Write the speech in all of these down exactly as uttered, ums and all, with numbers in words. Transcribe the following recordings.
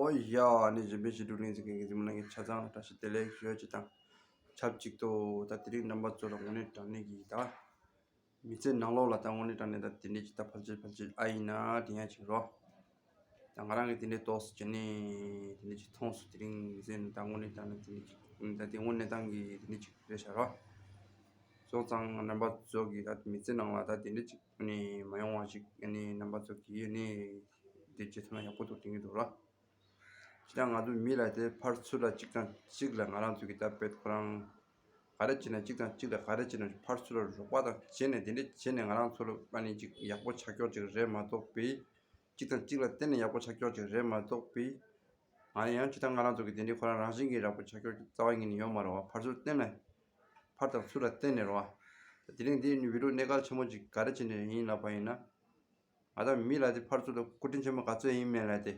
ཨོ་ཡ་ཨ་ནི་གཞན་ཕན་ཞི་ཁྲོ་གླིང་ཟེར་མཁན་གྱི་གཟིགས་མོ་ནང་གི་ཆ་ཚང་ལ་བཀྲ་ཤིས་བདེ་ལེགས་ཞུ་ཡ་ཅིག་དང་། ཆབས་ཅིག་ཏུ་ད་དེ་རིང་རྣམ་པ་ཚོ་ལ་དངོས་གནས་དྲང་གནས་ཀྱི་ད། མི་ཚེ་ནང་ལོགས་ལ་ད་དངོས་གནས་དྲང་གནས་ད་དེ་འདྲས་ཅིག་ད་ཕལ་ཆེར་ཕལ་ཆེར་ཨ་ཡིན་ན་དྲན་ཡ་ཅིག་རོ། ད་ང་རང་གི་དེ་འདྲས་ཏོག་ཙམ་བྱས་ནས་དེ་འདྲས་ཅིག་མཐོང་སོང་། དེ་རིང་མི་ཚེ་ནི་ད་དངོས་གནས་དྲང་གནས་དེ་འདྲས་ཅིག་ད་དེ་དངོས་གནས་དྲང་གི་དེ་འདྲས་ཅིག་རེད་ཤག་རོ། སོང་ཙང་རྣམ་པ་ཚོ་གི་ད་མི་ཚེ་ནང་ལ་ད་དེ་འདྲས་ཅིག་ནི་མ་ཡོང་བ་ཞིག་ནི་རྣམ་པ་ཚོ་གི་ནི་དེ་བྱེད་ཐུབ་ན་ཡག་པོ་འདུག་དྲན་གྱི་འདུག་རོ། ཅི་ད་ང་ཚོ་མི་ལ་དེ་ཕར་ཚུར་ལ་གཅིག་དང་གཅིག་ལ་ང་རང་ཚོ་གི་ད་དཔེ་ཁོ་རང་ག་རེ་བྱས་ན་གཅིག་དང་གཅིག་ལ་ག་རེ་བྱས་ན་ཕར་ཚུར་ལ་རོགས་པ་དང་བྱས་ནས་དེ་འདྲས་བྱས་ནས་ང་རང་ཚོ་ལ་ཨ་ནི་ཅིག་ཡག་པོ་ཆགས་ཀྱོག་ཅིག་རེད་མ་གཏོགས་པའི། གཅིག་དང་གཅིག་ལ་བརྟེན་ནས་ཡག་པོ་ཆགས་ཀྱོག་ཅིག་རེད་མ་གཏོགས་པའི། ང་ཡང་ཅི་ད་ང་རང་ཚོ་གི་དེ་འདྲས་ཁོ་རང་རང་བཞིན་གྱིས་ཡག་པོ་ཆགས་ཀྱོག་ཅིག་རྩ་བ་ཉིད་ནས་ཡོད་མ་རེད་བ། ཕར་ཚུར་བརྟེན་ནས། ཕར་དང་ཚུར་ལ་བརྟེན་ནས་རེད་བ། དེ་རིང་འདི་ནི་བི་ཌིའོ་གནད་འགག་ཆེན་མོ་ཅིག་ག་རེ་བྱས་ནས་ཡིན་ལབ་པ་ཡིན་ན། ང་ད་མི་ལ་དེ་ཕར་ཚུར་ལ་སྐུ་དྲིན་ཆེན་མོ་ག་ཚོད་ཡིན་མིན་ལ་དེ།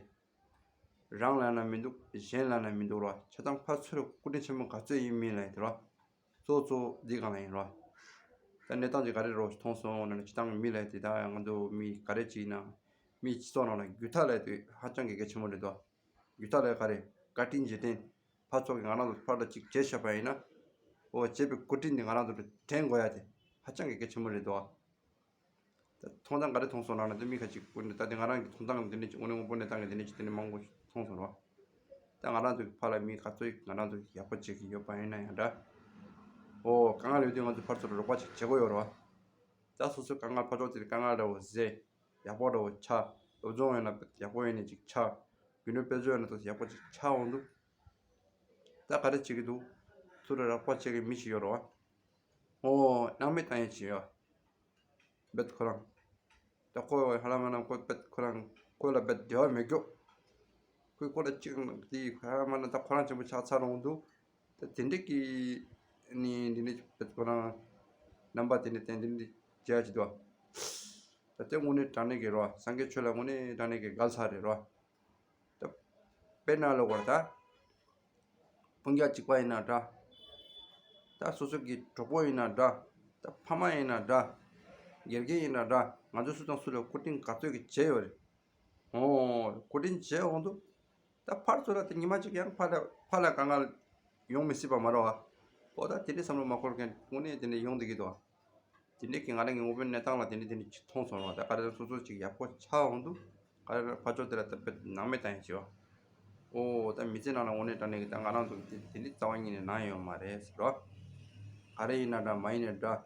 རང་ལ་ན་མི་འདུག་གཞན་ལ་ན་མི་འདུག་རོ། ཆ་ཚང་ཕར་ཚུར་ལ་སྐུ་དྲིན་ཆེན་མོ་ག་ཚོད་ཡིན་མིན་ལ་དེ་རོ། གཙོ་གཙོ་འདི་གང་ལ་ཡིན་རོ། ད་གནས་སྟངས་ཅིག་ག་རེ་རོ་མཐོང་སོང་ན་ནི་སྤྱིར་བཏང་མི་ལ་དེ་ད་ང་ཚོ་མི་ག་རེ་ཅིག་ཡིན་ན། མིའི་སྤྱི་ཚོགས་ནང་ལ་རྒྱུ་མཐའ་ལ་དེ་ཧ་ཅང་གི་གལ་ཆེན་མོ་རེད་དོ། རྒྱུ་མཐའ་ལ་ག་རེ་བཀའ་དྲིན་རྗེས་དྲན། ཕར་ཚུར་གི་ང་རང་ཚོ་ཕར་ལ་ཅིག་བྱས་བཞག་པ་ཡིན་ན། ཨོ་བྱས་པའི་སྐུ་དྲིན་དེ་ང་རང་ཚོ་དྲན་དགོས་ཡ་དེ་ཧ་ཅང་གི་གལ་ཆེན་མོ་རེད་དོ། ད་མཐོང་སྟངས་ག་རེ་མཐོང་སོང་ན་ན་དེ་མི་ཁ་ཅིག་ཀུན་ད་དེ་ང་རང་གི་མཐོང་སྟངས་དེ་འདྲ་ཅིག་དངོས་གནས་དངོས་པོ་གནས་སྟངས་ཀྱི་དེ་འདྲ་ཅིག་དེ་འདྲ་མང་པོ་མཐོང་སོང་རོ། ད་ང་རང་ཚོ་གི་ཕར་ལ་མི་ག་ཚོད་ང་རང་ཚོ་གི་ཡག་པོ་བྱེད་ཀྱི་ཡོད་པ་ཡིན་ན་ཡང་འདྲ། ཨོ་དཀའ་ངལ་ཡོད་དུས་ང་ཚོ་ཕར་ཚུར་རོགས་པ་ཅིག་བྱེད་དགོས་ཡོད་རོ། ད་སོ་སོའི་དཀའ་ངལ་ཕར་ཕྱོགས་དེར་དཀའ་ངལ་འདྲ་བོ་ཟེ། ཡག་པོ་འདྲ་བོ་ཆགས། སློབ་སྦྱོང་ཡོད་ན་ཡག་པོ་ཡོད་ནས་ཅིག་ཆགས། རྒྱུ་ནོར་དཔལ་འབྱོར་ཡོད་ན་ཏོག་ཙམ་ཡག་པོ་ཅིག་ཆགས་འོང་འདུག་ད་ག་རེ་བྱེད་ཀྱི་འདུག་ཚུར་རོགས་པ་བྱེད་ཀྱི་མི་ཞིག་ཡོད་རོ། ཨོ་སྣང་མེད་བཏང་ཡས་ཅིག་ཡོད། རྦད་ཁོ་རང་། ད་ཁོ་ཧ་ལམ་ཧ་ལམ་ཁོ་རྦད་ཁོ་རང་ཁོ་ལ་རྦད་འབྲེལ་བ་མེད་རྒྱུ། ཁོས་ཁོ་ལ་གཅིག་དེ་ཧ་ལམ་ཧ་ལམ་ད་ཁོ་རང་ཆེན་པོ་ཆགས་ཚར་འོང་འདུག་ད་དེ་འདྲས་ཀྱི་ནི་འདི་འདྲས་རྦད་ཁོ་རང་རྣམ་པ་དེ་འདྲས་བསྟན་དེ་འདྲས་བྱས་ཅི་འདུག་ད་དེ་དངོས་གནས་དྲང་གནས་ཀྱི་རོ། སངས་རྒྱས་ཆོས་ལ་དངོས་གནས་དྲང་གནས་ཀྱི་འགལ་ས་རེད་རོ། ད་དཔེར་ན་ལབ་དགོས་རེད་ད། སྤུན་ཀྱག་གཅིག་པ་ཡིན་ན་འདྲ། ད་སོ་སོ་གི་གྲོགས་པོ་ཡིན་ན་འདྲ། ད་ཕ་མ་ཡིན་ན་འདྲ། དགེ་རྒན་ཡིན་ན་འདྲ། ང་ཚོ་སུ་དང་སུ་ལ་སྐུ་དྲིན་ག་ཚོད་ཀྱི་བྱས་ཡོད་རེད། ཨོ། སྐུ་དྲིན་བྱས་འོང་དུས། ད་ཕར་ཚུར་ལ་དེ་ཉི་མ་གཅིག་ཡང་ཕར་ལ་ཕར་ལ་དཀའ་ངལ་ཡོང་མི་སྲིད་པ་མ་རེད་བ། ཨོ་ད་དེ་འདྲའི་བསམ་བློ་མ་འཁོར་མཁན་དངོས་གནས་དེ་འདྲ་ཡོང་བསྡད་ཀྱི་འདུག་བ། དེ་འདྲའི་གི་ང་རང་གི་དངོས་པོའི་གནས་སྟངས་ལ་དེ་འདྲའི་དེ་འདྲའི་ཅིག་མཐོང་སོང་རེད་བ། ད་ག་རེ་སོ་སོ་ཅིག་ཡག་པོ་ཆགས་འོང་དུས། ག་རེ་ཕར་ཕྱོགས་དེ་ལ་ད་དཔེ་སྣང་མེད་བཏང་ཡས་བྱེད་བ། ཨོ་ད་མི་ཚེ་ནང་ལ་དངོས་གནས་དྲང་གནས་ཀྱི་ད་ང་རང་ཚོ་གི་དེ་དེ་འདྲའི་རྩ་བ་ཉིད་ནས་ནང་ཡོད་མ་རེད་ཟེར་བ། ག་རེ་ཡིན་ན་འདྲ་མ་ཡིན་ན་འདྲ།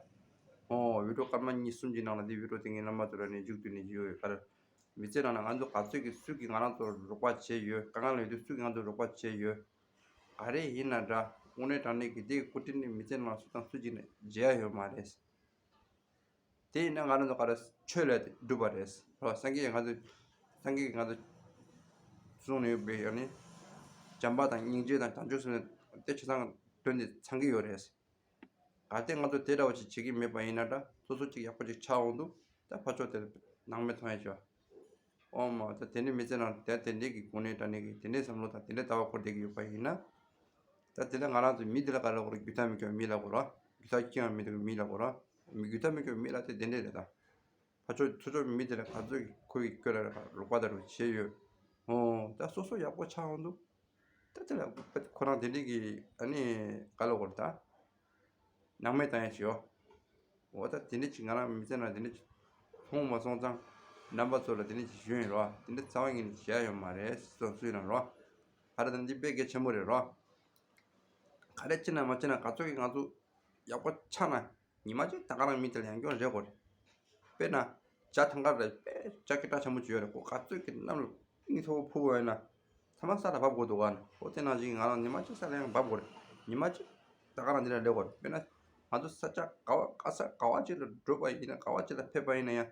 ཨོ་བི་ཌིའོ་སྐར་མ་གཉིས་གསུམ་གྱི་ནང་ལ་འདི་བི་ཌིའོ་དེ་ངའི་རྣམ་པ་ཚོ་ལ་ནས་མཇུག་བསྡུ་ནས་བཞུགས་ཡོད། ག་རེ། མི་ཚེ་ནང་ལ་ང་ཚོ་ག་ཚོད་ཀྱི་སུས་ཀྱིས་ང་རང་ཚོར་རོགས་པ་བྱས་ཡོད། དཀའ་ངལ་ཡོད་དུས་སུས་ཀྱིས་ང་ཚོར་རོགས་པ་བྱས་ཡོད། ག་རེ་ཡིན་ན་འདྲ། དངོས་གནས་དྲང་གནས་ཀྱི་དེའི་སྐུ་དྲིན་ནི་མི་ཚེ་ནང་ལ་སུ་དང་སུ་གཅིག་ནས་བརྗེད་ཡ་ཡོད་མ་རེད། དེ་ཡིན་ན་ང་རང་ཚོ་ག་རེ་ཆོས་ལས་སྒྲུབ་པ་རེད། རོ་སངས་རྒྱས་ང་ཚོ་སངས་རྒྱས་ང་ཚོ་གསུངས་ནས་ཡོད་པའི་ཡང་ནི་བྱམས་པ་དང་སྙིང་རྗེ་དང་བྱང་ཆུབ་སེམས་དེ་ཆ་ཚང་དོན་དེ་ཚང་གི་ཡོད་རེད། གལ་ཏེ་ང་ཚོ་དེ་འདྲ་བ་ཞིག་བྱེད་ཀྱི་མེད་པ་ཡིན་ན་འདྲ། སོ་སོ་གཅིག་ཡག་པོ་ཅིག་ཆགས་འོང་དུས་ད་ཕར་ཕྱོགས་དེར་སྣང་མེད་མཐོང་ཡ་བྱོས། ཨོ་མ་ད་དེ་ནི་མི་ཚེ་ནང་དེ་དེ་འདྲའི་གི་གོ་གནས་དྲང་གནས་ཀྱི་དེ་འདྲའི་བསམ་བློ་དང་དེ་འདྲའི་ལྟ་བ་འཁོར་བསྡད་ཀྱི་ཡོད་པ་ཡིན་ན། ད་དེ་ལ་ང་རང་ཚོ་མི་དེ་ལ་ག་ལ་འཁོར་རྒྱུ་མཐའ་མི་འཁྱོངས་མི་ལ་འཁོར་ར། རྒྱུ་མཐའ་འཁྱོངས་མི་འདུག་མི་ལ་འཁོར་ར། མི་རྒྱུ་མཐའ་མི་འཁྱོངས་མི་ལ་དེ་དེ་འདྲས་རེད་ད། ཕར་ཕྱོགས་ཚུར་ཕྱོགས་མི་དེ་ལ་ག་ཚོད་ཀྱི་ཁོ་ཡི་སྐྱོ་ལ་རོགས་པ་དང་རོགས་བྱས་ཡོད། ཨོ་ད་སོ་སོ་ཡག་པོ་ཆགས་འོང་དུས། ད་དེ་ལ་ཁོ་རང་དེ་འདྲའི་གི་ཨ་ནི་ག་ལ་འཁོར་ད། སྣང་མེད་བཏང་ཡ་ཞིག་ཡོད། འོ་ད་དེ་འདྲ་ཅིག་ང་རང་མི་ཚེ་ནང་དེ་འདྲ་ཅིག་མཐོང་མ་སོང་ཙང་། རྣམ་པ་ཚོ་ལ་དེ་འདྲ་ཅིག་ཞུ་ཡིན་རོ། དེ་འདྲ་རྩ་བ་ཉིད་ནས་བྱས་ཡོད་མ་རེད་སོང་ཚུལ་ན་རོ། ག་རེ་དང་འདི་དཔེ་གལ་ཆེན་པོ་རེད་རོ། ག་རེ་བྱས་ན་མ་བྱས་ན་ག་ཚོད་ཀྱི་ང་ཚོ་ཡག་པོ་ཆགས་ན་ཉི་མ་གཅིག་ད་ག་རང་མི་དེ་ལ་ཡང་སྐྱོན་རེད་གོ་རེད། དཔེར་ན། ཇ་ཐང་ཀར་རེད་པས་ཇ་སྐད་གྲགས་ཆེན་པོ་ཅིག་ཡོད་རེད་གོ། ག་ཚོད་ཀྱི་གནམ་ལ་སྙིང་ཐོ་བོ་ཕུ་བོ་ཡོད་ན། ཚང་མ་ས་ལ་བབས་དགོས་འདུག་ག་ན། ཨོ་དེ་ནང་བཞིན་ང་རང་ཉི་མ་གཅིག་ས་ལ་ཡང་བབས་དགོས་རེད། ཉི་མ་གཅིག་ད་ག་རང་འདི་ལ་སླེབས་དགོས་རེད། དཔེར་ན། ང་ཚོ་ས་ཆ་ག་བ་ག་ས་ག་བ་ཅིག་ལ་འགྲོ་བ་ཡིན་ན་ག་བ་ཅིག་ལ་ཕེབས་པ་ཡིན་ན་ཡང་།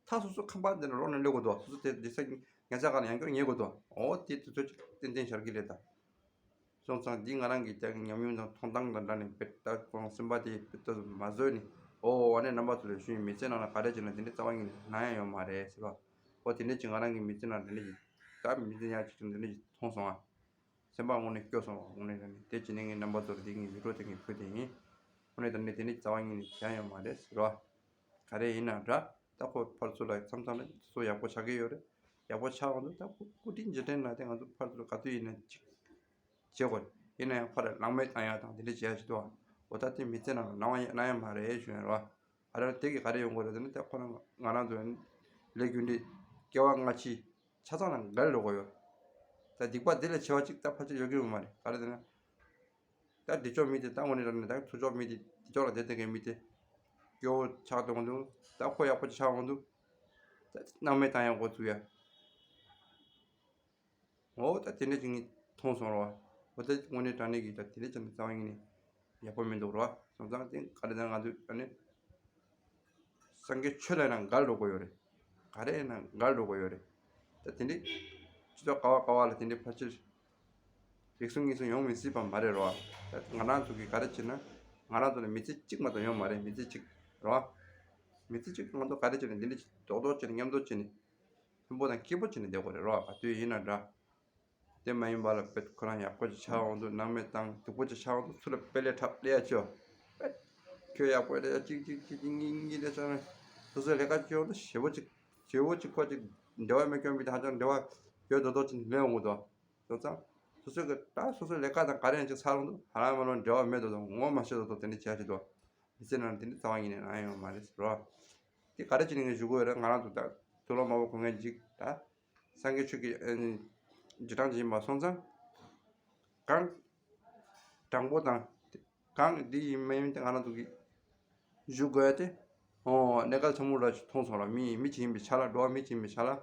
ད་སོ་སོ་ཁང་པ་འདི་ལ་རོགས་ནས་སླེབས་དགོས་འདུག་སོ་སོ་དེ་འདི་ས་ཉ་ཆ་ག་ལ་ཡང་སྐྱོར་ཉེ་དགོས་འདུག་ཨོ་དེ་དུས་ཚོད་ཅིག་ཏན་ཏན་ཤར་གི་རེད་ད། སོང་ཙང་འདི་ང་རང་གི་ཀྱང་ཉམས་མྱོང་དང་མཐོང་སྟངས་དང་འདྲ་ནས་དཔེ་ལྟ་ཁོང་སེམས་པ་དེ་དཔེ་ལྟ་མ་བཟོད་ནས། ཨོ་ཨ་ནེ་རྣམ་པ་ཚོ་ལ་ཞུ་ཡིན། མི་ཚེ་ནང་ལ་ག་རེ་བྱས་ན་དེ་འདྲའི་རྩ་བ་ཉིད་ནས་ན་ཡ་ཡོད་མ་རེད་ཟེར་བ། ཨོ་དེ་འདྲ་ཅིག་ང་རང་གི་མི་ཚེ་ནང་དེ་འདྲ་ཅིག་ད་མི་ཚེ་ཡ་ཅིག་ཅིག་དེ་འདྲ་ཅིག་མཐོང་སོང་ཨ། སེམས་པ་དངོས་གནས་སྐྱོ་སོང་བ་དངོས་གནས་རེད། དེ་བྱས་ནས་ངས་རྣམ་པ་ཚོ་ལ་འདི་ངའི་བི་ཌིའོ་དེ་ངས་ཕུལ་དེ་ཡིན། དངོས་གནས་དེ་འདྲ་དེ་འདྲ་རྩ་བ་ཉིད་ནས་བྱས་ཡོད་མ་རེད་ཟེར་བ། ག་རེ་ཡིན་ན་འདྲ། ད་ཁོ་ཕར་ཚུར་ལ་མཚམས་མཚམས་ལ་སོ་ཡག་པོ་ཆགས་ཀྱི་ཡོད་རེད། ཡག་པོ་ཆགས་འོང་དུས་ད་སྐུ་སྐུ་དྲིན་རྗེས་དྲན་ལ་དེ་ང་ཚོ་ཕར་ཚུར་ག་དུས་ཡིན་ན་ཅིག་བྱེད་དགོས་རེད། ཡིན་ན་ཡང་ཕར་ལག་མེད་བཏང་ཡག་དང་དེ་འདྲ་བྱེད་ཡག་ཅིག་འདུག་ཨ། འོ་ད་དེ་མི་ཚེ་ནང་ལ་གནང་བ་གནང་ཡག་མ་རེད་ཞུ་ཡ་རེད་བ། ཨ་ར་དེ་གི་ག་རེ་ཡོང་དགོས་རེད་ཟེར་ན། ད་ཁོ་རང་ང་རང་ཚོ་ལས་རྒྱུ་འབྲས་སྐྱེ་བ་སྔ་ཕྱི་ཆ་ཚང་ལ་འགལ་འགྲོ་གི་ཡོད། ད་སྡིག་པ་དེ་ལས་ཆེ་བ་ཅིག་ད་ཕལ་ཆེར་ཡོད་ཀྱི་ཡོད་མ་རེད། ག་རེ་ཟེར་ན། ད་འདི་ཕྱོགས་མི་དེ་ད་དངོས་གནས་དྲང་གནས་ད་ཚུར་ཕྱོགས་མི་དེ་འདི་ཕྱོགས་ལ་བསྡད་བསྡད་མཁན་མི་དེ་སྐྱོ་བོ་ཆགས་འགྲོ་གི་འདུག་ད་ཁོ་ཡག་པོ་ཅིག་ཆགས་འོང་དུས་ད་སྣང་མེད་བཏང་ཡག་འགོ་ཚུགས་ཡ། འོ་ད་དེ་འདྲ་ཅིག་ངས་མཐོང་སོང་རོ། འོ་ད་དངོས་གནས་དྲང་གནས་ཀྱི་ད་དེ་འདྲ་ཅིག་ནི་རྩ་བ་ཉིད་ནས་ཡག་པོ་མི་འདུག་རོ། སོང་ཙང་དེ་ག་རེ་ད་ང་ཚོས་ཨ་ནི་སངས་རྒྱས་ཆོས་ལ་ཡིན་ན་འགལ་འགྲོ་གི་ཡོད་རེད། ག་རེ་ཡིན་ན་འགལ་འགྲོ་གི་ཡོད་རེད། ད་དེ་འདྲའི་སྤྱི་ཚོགས་ག་བ་ག་བ་ལ་དེ་འདྲའི་ཕལ་ཆེར་རིགས་གསུམ་ངེས་གསུམ་ཡོང་མི་སྲིད་པ་མ་རེད་རོ། ད་ང་རང་ཚོ་གིས་ག་རེ་བྱེད་ན། ང་རང་ཚོ་ལ་མི་ཚེ་གཅིག་མ་གཏོགས་ཡོད་མ་རེད། མི་ཚེ་གཅིག་རོ། མི་ཚེ་གཅིག་ང་ཚོ་ག་རེ་བྱེད་ན་འདི་འདྲ་རྡོག་རྡོག་བྱེད་ན་མཉམ་དུ་བྱེད་ནས་མཐུན་པོ་དང་སྐྱིད་པོ་བྱེད་ནས་བསྡད་དགོས་རེད་རོ། ག་དུས་ཡིན་ན་འདྲ། དེ་མ་ཡིན་པ་ལ་དཔེ་ཁོ་རང་ཡག་པོ་ཅིག་ཆགས་འོང་དུས་སྣང་མེད་བཏང་སྡུག་པོ་ཅིག་ཆགས་འོང་དུས་ཚུར་ལ་དཔེ་ལས་འཁྲབ་ལས་ཡ་ཅོ། ཁྱོད་ཡག་པོ་རེད་ཅིག་ཅིག་ཅིག་ཅིག་གཉིས་གཉིས་རེད་ཆགས་ནས་སོ་སོའི་ལས་ཀ་ཅོ་འོང་དུས་ཞེ་པོ་ཅིག་ཞེ་པོ་ཅིག་ཁོ་ཅིག་འབྲེལ་བ་མེད་སྐྱོན་པའི་ཧ་ཅང་འབྲེལ་བ་ཡོད་མདོག་མདོག་ཅིག་ལས་འོང་གི་འདུག་སོང་ཙང་། སོ་སོའི་གི་ད་སོ་སོའི་ལས་ཀ་དང་ག་རེ་ཡང་ཅིག་ཚར་འོང་དུས་ཧ་ལམ་མ་ལོ་འབྲེལ་བ་མེད་མདོག་མདོག་ངོ་མ་ཤེས་མདོག་མདོག་དེ་འདྲ་བྱས་ཅིག་འདུག་མི་ཚེ་ནང་དེ་འདྲ་རྩ་བ་ཉིད་ནས་རང་ཡོང་མ་རེད་ཟེར་རོ། དེ་ག་རེ་བྱས་ནས་ངས་ཞུ་དགོས་ཡོད་རེད། ང་རང་ཚོ་ད་དུག་ལོག་མང་པོ་གོན་མཁན་ཅིག་ད་སངས་རྒྱས་ཆོས་ཀྱི་ཨ་ནི་རྗེས་འབྲང་ཅིག་ཡིན་པ་སོང་ཙང་། གང་དྲང་པོ་དང་གང་འདི་ཡིན་མ་ཡིན་དེ་ང་རང་ཚོ་གིས་ཞུ་དགོས་ཡ་དེ། ཨོ་གནད་འགག་ཆེན་པོ་ར་ཞིག་མཐོང་སོང་ར། མི་མི་ཅིག་ཡིན་པའི་ཆ་ལ། འགྲོ་བ་མི་ཅིག་ཡིན་པའི་ཆ་ལ།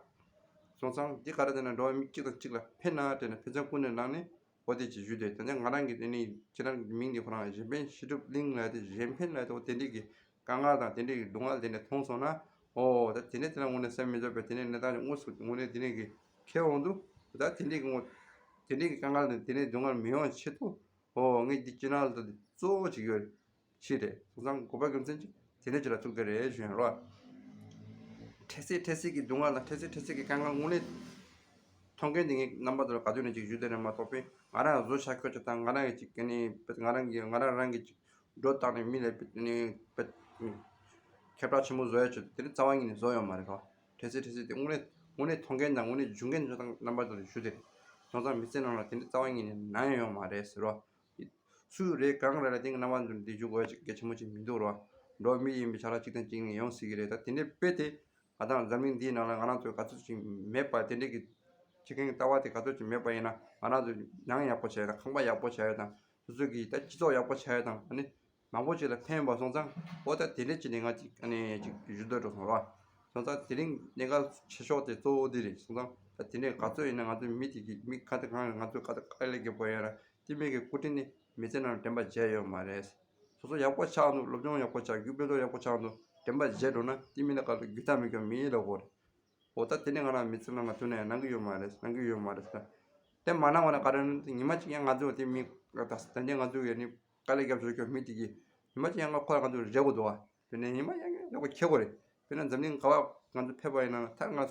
སོང་ཙང་འདི་ག་རེ་ཟེར་ན། འགྲོ་བ་མི་གཅིག་དང་གཅིག་ལ་ཕན་ན་དྲན་ན་ཕན་ཚུན་ཀུན་ནས་གནང་ནས། འོ་དེ་ཅིག་ཞུས་ཏེ། ད་ནི་ང་རང་གི་དེ་ནི་ཁྱེད་རང་གི་མིང་འདི་ཁོ་རང་གཞན་ཕན་བཤད་སྒྲུབ་གླིང་ལབ་དེ། གཞན་ཕན་ལབ་དེ། འོ་དེ་འདྲའི་གི་དཀའ་ངལ་དང་དེ་འདྲའི་གི་སྡུག་བསྔལ་དེ་འདྲ་མཐོང་སོང་ན། འོ་ད་དེ་ནས་དེ་ན་དངོས་གནས་སེམས་མི་བཟོད་པའི་དེ་ནས་གནས་སྟངས་དངོས་སུ་དངོས་གནས་དེ་འདྲའི་གི་འཁྱེར་འོང་དུས། ད་དེ་འདྲའི་གི་དངོས་དེ་འདྲའི་གི་དཀའ་ངལ་དང་དེ་འདྲའི་སྡུག་བསྔལ་མི་ཡོང་ཆེད་དུ། འོ་ངས་འདི་སྤྱི་ནང་ལ་ད་གཙོ་བོ་ཅིག་ཡོད་རེད། ཞིག་རེད། སོང་ཙང་དགོས་པ་རྒྱུ་མཚན་གྱིས་དེ་འདྲ་ཅིག་ལ་ཐུག་གི་རེད་ཞུ་ཡིན་རོ། འཕྲལ་སེལ་འཕྲལ་སེལ་གྱི་སྡུག་བསྔལ་དང་འཕྲལ་སེལ་འཕྲལ་སེལ་གྱི་དཀའ་ངལ་དངོས་གནས་མཐོང་མཁན་དེ་ངས་རྣམ་པ་ཚོ་ལ་ག་དུས་ནས་ཅིག་ཞུས་བསྡད་ནས་མ་གཏོགས། པས་ང་རང་བཟོ་བྱ་ཁྱོད་ཅིག་དང་ང་རང་གི་ཅིག་གི་ནི་ང་རང་གི་ང་རང་རང་གི་ཅིག་སྒྲོ་བཏགས་ནས་མི་ལ་ནི་ཁྱབ་བསྒྲགས་ཆེན་པོ་བཟོ་ཡ་ཆེད་དུ་དེ་ནི་རྩ་བ་ཉིད་ནས་བཟོ་ཡོད་མ་རེད་རོ། འཕྲལ་སེལ་འཕྲལ་སེལ་དེ་དངོས་གནས་དངོས་གནས་མཐོང་མཁན་དང་དངོས་གནས་བྱུང་མཁན་ཚོ་དང་རྣམ་པ་ཚོ་ལ་ཞུ་བསྡད་རེད། སོང་ཙང་མི་ཚེ་ནང་ལ་དེ་འདྲ་རྩ་བ་ཉིད་ནས་ན་ཡང་ཡོང་མ་རེད་ཟེར་རོ། སུ་རེད་གང་རེད་ལ་དེ་གི་རྣམ་པ་ཚོ་འདི་ཞུ་དགོས་ཡ་ཅིག་གལ་ཆེན་པོ་ཅིག་མི་འདུག་རོ། འགྲོ་བ་མི་ཡིན་པའི་ཆ་ལ་གཅིག་དང་གཅིག་ནས་ཡོང་སྲིད་ཀྱི་རེད། ད་དེ་འདྲའི་དཔེ་དེ་ང་དང་འཛམ་གླིང་འདིའི་ནང་ལ་ང་རང་ཚོའི་ག་ཚོད་ཅིག་མེད་པ། དེ་འདྲའི་གི་ཁྱི་རྒན་ལྟ་བ་དེ་ག་ཚོད་ཅིག་མེད་པ་ཡིན་ན། ང་རང་ཚོ་ནང་ཡག་པོ་བྱས་དང་ཁང་པ་ཡག་པོ་བྱས་དང་། སོ་སོ་གི་ད་སྤྱི་ཚོགས་ཡག་པོ་བྱས་དང་། ཨ་ནི་མང་པོ་ཅིག་ལ་ཕན་པ་སོང་ཙང་། འོ་ད་དེ་འདྲ་ཅིག་ནས་ང་ཅིག་ཨ་ནི་ཅིག་ཞུ་འདོད་འགྲོ་སོང་རོ། སོང་ཙང་དེ་རིང་གནད་འགག་ཆེ་ཤོས་དེ་གཙོ་བོ་དེ་རེད། སོང་ཙང་ད་དེ་འདྲའི་ག་ཚོད་ཡིན་ན་ང་ཚོའི་མི་དེ་གི་མི་ག་དེ་གང་རེད། ང་ཚོས་ག་དེ་དཀའ་ལས་རྒྱབ་པ་ཡིན་ན་དེ་མི་གི་སྐུ་དྲིན་ནི་མི་ཚེ་ནང་དྲན་པ་བརྗེད་ཡོད་མ་རེད། སོ་སོ་ཡག་པོ་ཆགས་འདུག་སློབ་སྦྱོང་ཡག་པོ་ཆགས། རྒྱུ་སྤེལ་གཏོང་ཡག་པོ་ཆགས་འདུག་དྲན་པ་བརྗེད་འགྲོ་ན་དེ་མི་ལ་ག་ལ་རྒྱུ་ཐག་མི་སྐྱོན་མི་ལ་གོ་རེད། འོ་ད་དེ་ནས་ང་རང་མི་ཚེ་ནང་ལ་དུས་ནས་གནང་གི་ཡོད་མ་རེད། གནང་གི་ཡོད་མ་རེད་ཟེར། དེ་མ་གནང་བ་ན་ག་རེ་ནི་ཉི་མ་གཅིག་ཡང་ང་ཚོ་དེ་མི་ད་ད་ནས་ང་ཚོ་ཡོད་ནི་དཀའ་ལས་རྒྱབ་བཞག་རྒྱུ་མི་དེ་གི་ཉི་མ་གཅིག་ཡང་ང་ཁོ་ལ་ང་ཚོ་རེ་དགོས་འདུག་བ། དེ་ནས་ཉི་མ་ཡང་ཡང་ཡག་པོ་ཁྱེད་དགོས་རེད། དཔེར་ན་འཛམ་གླིང་ག་བ་ང་ཚོ་ཕེབས་པ་ཡིན་ན་ད་ང་